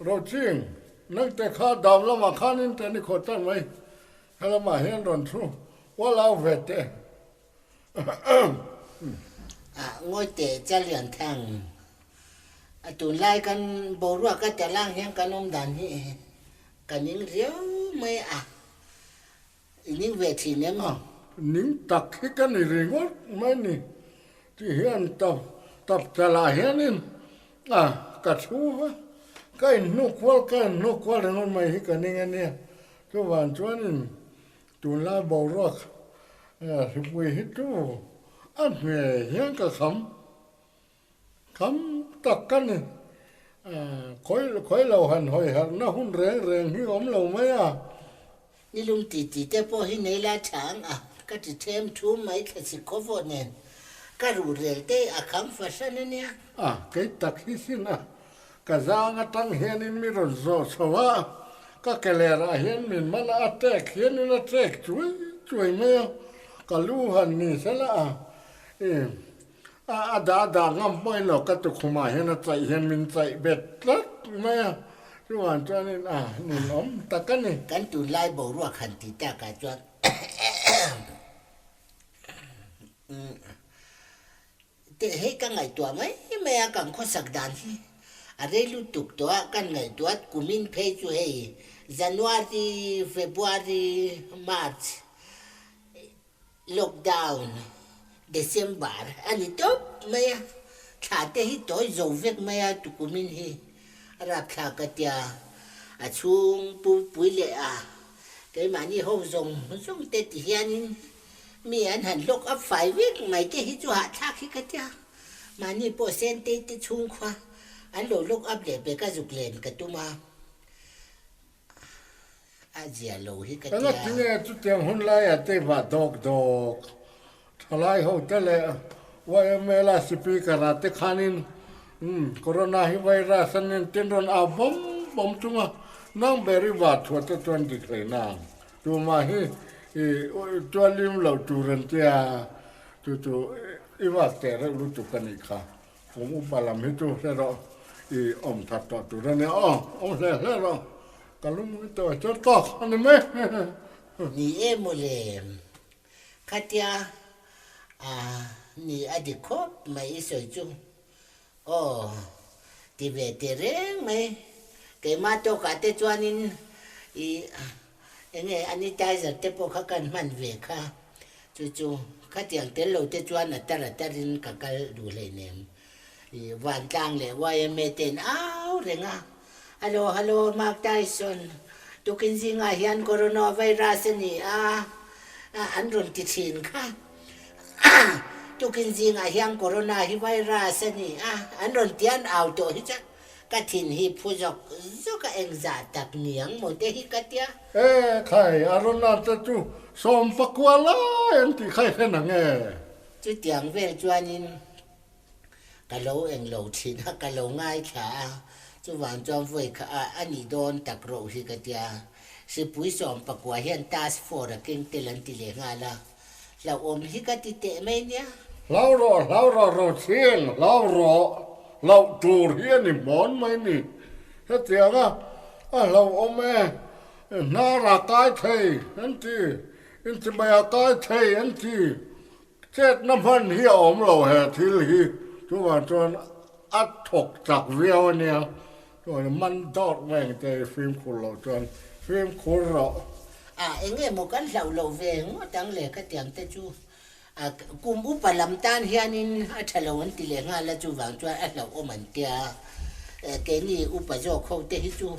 Roching, nangte kha dam lamah khanin te ni khawh tan mai, helamah hian rawn thu ual au ve teh. Ah, ngawi teh Chalian Thang, a tunlai kan boruak a talang hian kan awm dan hi ka ning riau mai a, I ning ve thin em? A, ning tak hi ka ni ringawt mai ni tih hian tap tap chalah hianin a ka thu a, ka inhnuk kual ka inhnuk kual ringawt mai hi ka ning a nia. Chuvang chuanin tunlai boruak hripui hi chu a hne hian ka kham. Kham tak ka ni. Khawi khawi lo han hawi harhna hun reng reng hi awm lo mai a. Nilum ti ti te pawh hi nei lai tha ang a, ka ti them thum mai thlasik khawvawh nen ka ruh rel te a kham fahran a nia. A, kei tak hi sin a, ka zang atang hianin mi rawn zawh chho a, ka ke lerah hian min man a, a tek hianin a tek chuai chuai mai a, ka lu han ni sela a, i. A dah dah ngam pawhin lo ka tukhumah hian a chaih hian min chaih bet tlat mai a, chuvang chuanin a ninawm tak a ni. Kan tunlai boruak han ti takah chuan teh hei ka ngaihtuah mai mai a, kan khawsak dan hi a rei lutuk tawh a, kan ngaihtuah kumin phei chu hei January, February, March, Lockdown December a ni tawp mai a, thla te hi tawi zo vek mai a tukumin hi a rapthlak ka tia, a chhung pu pui leh a keimahni ho zawng zawng te ti hianin mi an han lock up fai vek mai te hi chu hahthlak hi ka tia, mahni pawh Sentei te chhungkhua an lo lock up leh pek a zuk len ka tum a. A zia lo hi ka tia. Engati nge chutiang hun laiah te vah dawk dawk thalai ho te leh YMA la speaker ah te khanin Corona hi virus a nen tin rawn au bawm bawm chung a, nang ber i vah thuah te chuan dik hlei nang. Tumah hi i tualim loh tur an tia, chu chu i vak teh reuh lutuk a nih kha. Kum upa lam hi chu hre rawh, i awm that tawh tur a nia aw, awm hle hle rawh, ka lung i tawh chuan tawk a ni mai. Ni e mawle, khatia a ni a dik khawp mai i sawi chu aw ti ve teh reng mai, keimah tawkah te chuanin i Enge anitizer te pawh kha kan hman ve kha, chu chu khatiang tel lo te chuan a tar a tarin ka kal duh hleinem. I Vantlang leh yma ten au reng a, Hallo hallo Mark Tyson, tukin zingah hian corona virus a ni a, an rawn ti thin kha. Tukin zingah hian corona hi virus a ni a, an rawn ti an au tawh hi chuan Ka thin hi phu zawk zawk a engzah tak niang maw te hi ka tia. E khai, a rawn lar te chu 19 lai an tih kha i hre nang e. Chutiang vel chuanin ka lo englo thin a, ka lo ngaithla a, chuvang chuan vawi kha a a nih dawn tak roh hi ka tia. Hripui 19 hian task force a keng tel an ti leh nghal a, Hlauhawm hi ka ti teh mai nia. Hlau rawh, hlau rawh Rocheng, hlau rawh, hlauh tur hi a ni hmawn mai ni. Hetianga a hlauhawm e, hnar a kai thei an ti, inchimei a kai thei an ti, chetna hman hi a awm lo he thil hi, chuvang chuan a thawk chak viau a nia. Chuan man dawt reng te i fimkhur loh chuan fimkhur rawh. A eng emaw kan hlauh loh ve ngawt ang le ka tiang te chu a kum upa lam tan hianin a tha lo an ti leh nghal a chuvang chuan a hlauhawm an tia keini upa zawk ho te hi chu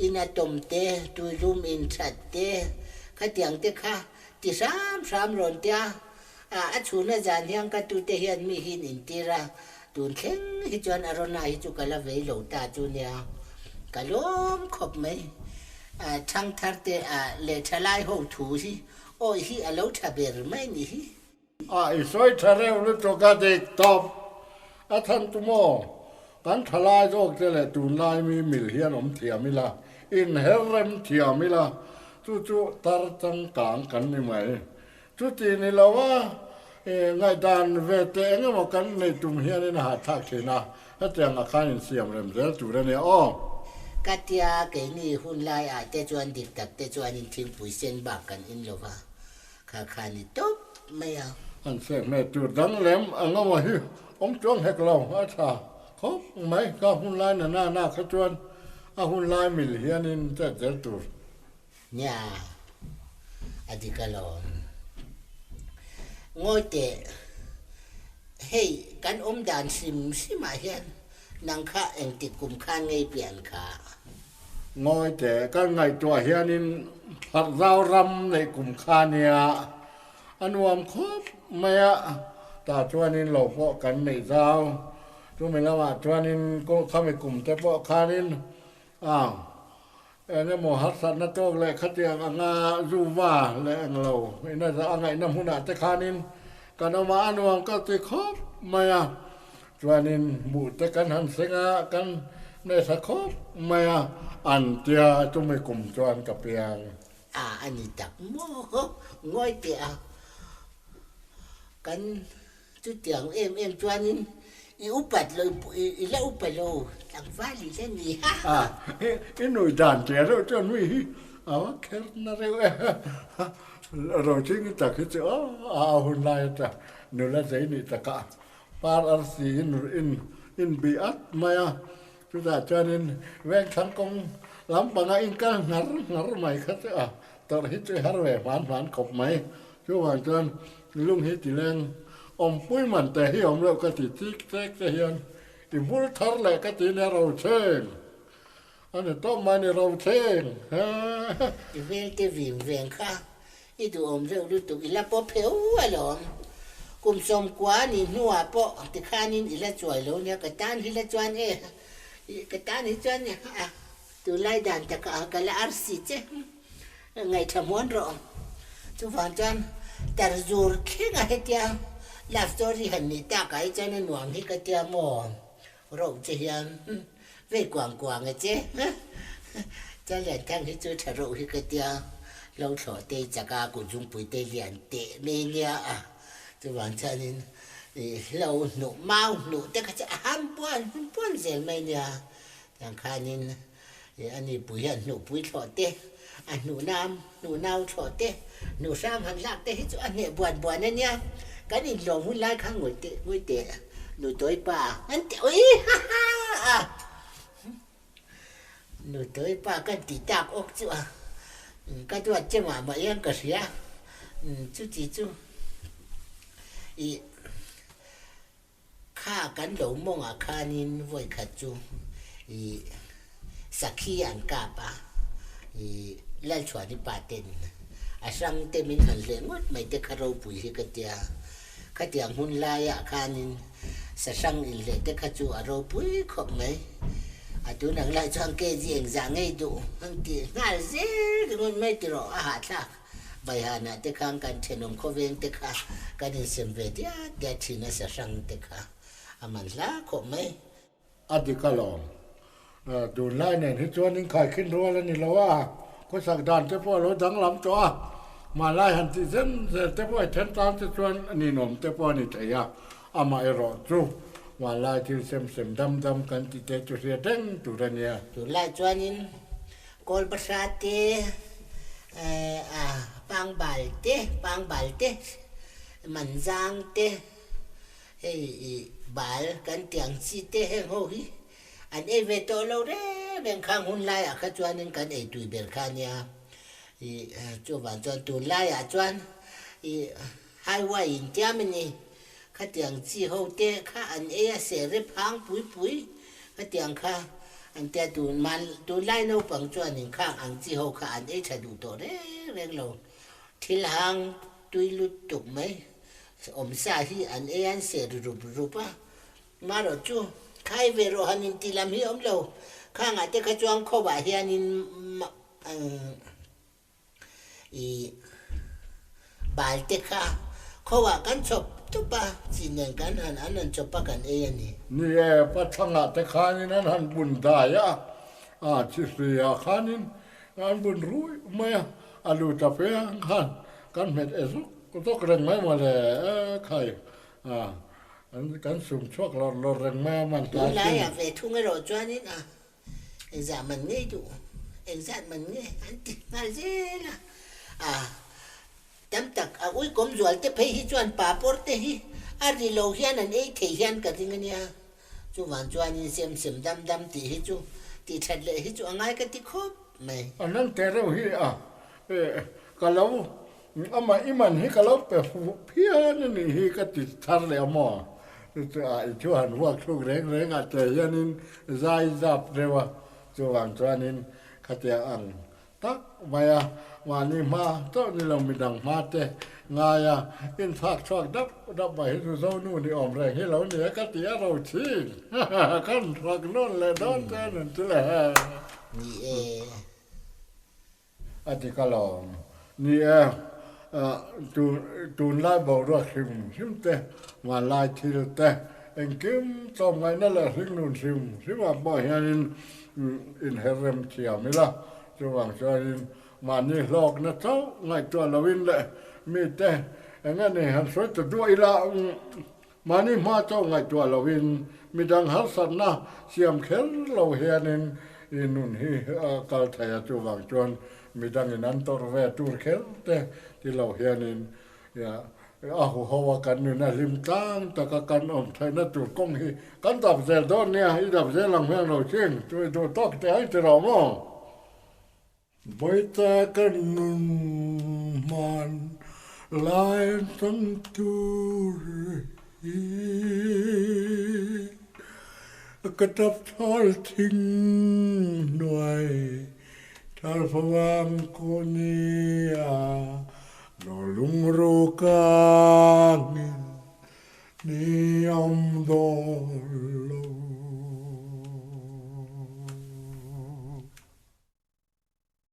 ina tawm te tuilum inthat te khatiang te kha ti hram hram rawn tia A chhuna zan hian ka tute hian mi hi an intir a, tun thleng hi chuan Arona hi chu ka la vei lo ta chu nia, ka lawm khawp mai. Thangthar te leh thalai ho thu hi awih hi a lo tha ber mai ni hi. A i sawi tha reuh lutuk a dik tawp a than tu maw? Kan thalai zawk te leh tunlai mi mil hian awm thiam ila, inher rem thiam ila, chu chu tar changkang kan ni mai. Chuti ni lo a, ngaihdan ve teh eng emaw kan nei tum hianin a hahthlak thin a, hetiang ah khan insiam rem zel tur a nia aw. Ka tia keini hun laiah te chuan dik tak te chuanin thingpui sen bak kan in lo va, kha kha ni tawp mai a. An sehhmeh tur dang lem a ngama hi awm chuang hek lo a tha khawp mai. Ka hun lai na na na kha chuan a hun lai mil hianin chet zel tur. Nia, a dik alawm. Ngawi teh, hei kan awm dan hrim hrimah hian nang kha engtik kum khan ngei pian kha? Ngawi teh, kan ngaihtuah hianin Pharhzau ram neih kum kha nia, a nuam khawp mai a, tah chuanin lo pawh kan neih zau. Chumi lamah chuanin khami kum te pawh khanin a. Eng emaw harsatna tawk leh khatiang anga zu va leh eng lo ina za a ngaihna hmunah te khanin kan awm a, a nuam ka ti khawp mai a. Chuanin buh te kan han seng a, kan nei tha khawp mai a, an tia chumi kum chuan ka piang. A a ni tak maw ngawi teh a, kan Chutiang em em chuanin i upat lo, i la upa lo, tlangval i la ni ha. A, i nui dan tia reuh chuan mi hi a va kher na reuh e. Roching i tak hi chu aw a hun lai ata nula zei nih takah par arsi in in in bih at mai a. Chutah chuanin vengthlang kawng lampanga in kal hnar hnar mai kha chu a tawrh hi chu i har ve hman hman khawp mai. Chuvang chuan lung hi tileng awmpui man te hi awm loh ka ti chik chek te hian i bul thar leh ka ti nia Rocheng a ni tawp mai ni Rocheng he. I hmel te vim veng kha i duhawm reuh lutuk i la pawp heu alawm. Kum sawmkua ni hnuah pawh tikhanin i la chuai lo nia ka tan hi la chuan e ka tan hi chuan a tunlai dan takah ka la arsi che. Ngaihthla hmuan rawh. Chuvang chuan Tarzur thlenga hetia love story han nih tak ah hi chuan a nuam hi ka tia maw? Roh che hian vei kuang kuang e che. Chuan Lianthang hi chu tha roh hi ka tia lo thlawh te chak a kut zungpui te lian teh mai nia a. Chuvang chuanin hlo hnuh mau hnuh te kha chu a ham puan puan zel mai nia. Tiang khanin A nipui hian hnuhpui thlawh te, a hnuhnam, hnuhnau thlawh te, hnuhhram han lak te hi chu a hneh buan buan a nia. Kan inhlawm hun lai kha ngawih teh ngawih teh Nutawi pa an ti ui ha ha a. Nutawi pa kan ti tak awk chu a, ka duat che mah mah hian ka hria. Chuti chu ih. Kha kan lo mawngah khanin vawikhat chu i sakhi an kap a, i Lalchhuani pa ten a hrang te min han hleh ngawt mai te kha ropui hi ka tia. Khatiang hun laiah khanin sahrang inhleh te kha chu a ropui khawp mai. A tunang lai chuan KG engzah ngei duh ang tih nghal zel ringawt mai tiraw a hahthlak. Vaihanah te khan kan thenawm khawveng te kha kan insem ve diat diat thin a sahrang te kha a man hla khawp mai. A dik alawm. Tunlai nen hi chuan inkhaikhin rual a ni lo a, khawsak dan te pawh a lo danglam tawh a, hmanlai han tih zen zel te pawh i then tan te chuan ninawm te pawh a ni thei a, amaherawh chu hmanlai thil sem sem dam dam kan tih te chu hriat reng tur a nia. Tunlai chuanin Kawl bahra te, pangbal te, pangbal te, manzang te, hei i bal kan tih ang chi te heng ho hi an ei ve tawh lo reng reng khang hun laiah kha chuanin kan ei tui ber kha ania. I chuvang chuan tun laiah chuan i highway in tiam a ni. Khatiang chi ho te kha an ei a seh rep hang pui pui khatiang kha an tia tun man tunlai naupang chuan in khang ang chi ho kha an ei tha duh tawh reng reng lo thil hang tui lut tuk mai awm sa hi an ei an seh ri rup rup a marawh chu khai ve rawh han in ti lam hi awm lo khangah te kha chuan khawah hian in I bal te kha khawah kan chhawp tup a, chi nen kan han an han chhawp a kan ei a ni. Ni e, Pathangah te khanin an han bun dai a, a Chihluiah khanin an bun rui mai a, a lu ta fe ang khan kan hmet e zawk zawk reng mai mawle e khai a, kan sum chhuak lawr lawr reng mai a man tlai sin. Tunlaiah ve thung erawh chuanin a. Engzah man nge i duh? Engzat man nge? An ti nghal zel a. A tam tak a uikawm zual te phei hi chuan papawr te hi a ri lo hian an ei thei hian ka ring a nia. Chuvang chuanin sem sem dam dam tih hi chu tih that leh hi chu a ngai ka ti khawp mai. A nan teh reuh hi a ka lo amah i man hi ka lo pe fuh phian a nih hi ka ti thar leh a maw? Chu chu a i thu han vuak thluk reng reng ah che hianin zai zap reuh a, chuvang chuanin khatia ang Tak mai a, mahni hma chauh ni lo midang hma te ngai a, inchhak chhuak dap dap mai hi chu Zonu ni awm reng hi lo ni a ka ti a ro thin. Kan rak nawn leh dawn che a nun chu le. Ni e. A ti ka lawm. Ni e, tunlai boruak hrim hrim te, vanlai thil te, engkim tlawmngaihna leh hringnun hrim hrimah pawh hianin Inherrem thiam ila, chuvang chuanin mahni hlawkna chauh ngaihtuah loin leh mite eng nge ni han sawi ta duah ila, mahni hma chauh ngaihtuah loin midang harsatna siam kher lo hianin i nun hi a kal thei a, chuvang chuan midangin an tawrh ve tur kher te ti lo hianin A huho a kan nun a hlim tlang tak a kan awm theihna tur kawng hi kan dap zel dawn nia, i dap zel ang hmel lo chin, chu i duh tawk teh ang ti rawh maw? Bawihte kan nun hman lai chang tur hi ka tap thawl thing hnuai thal favang ko nia. Lo lungru kangin ni awm dawn lo.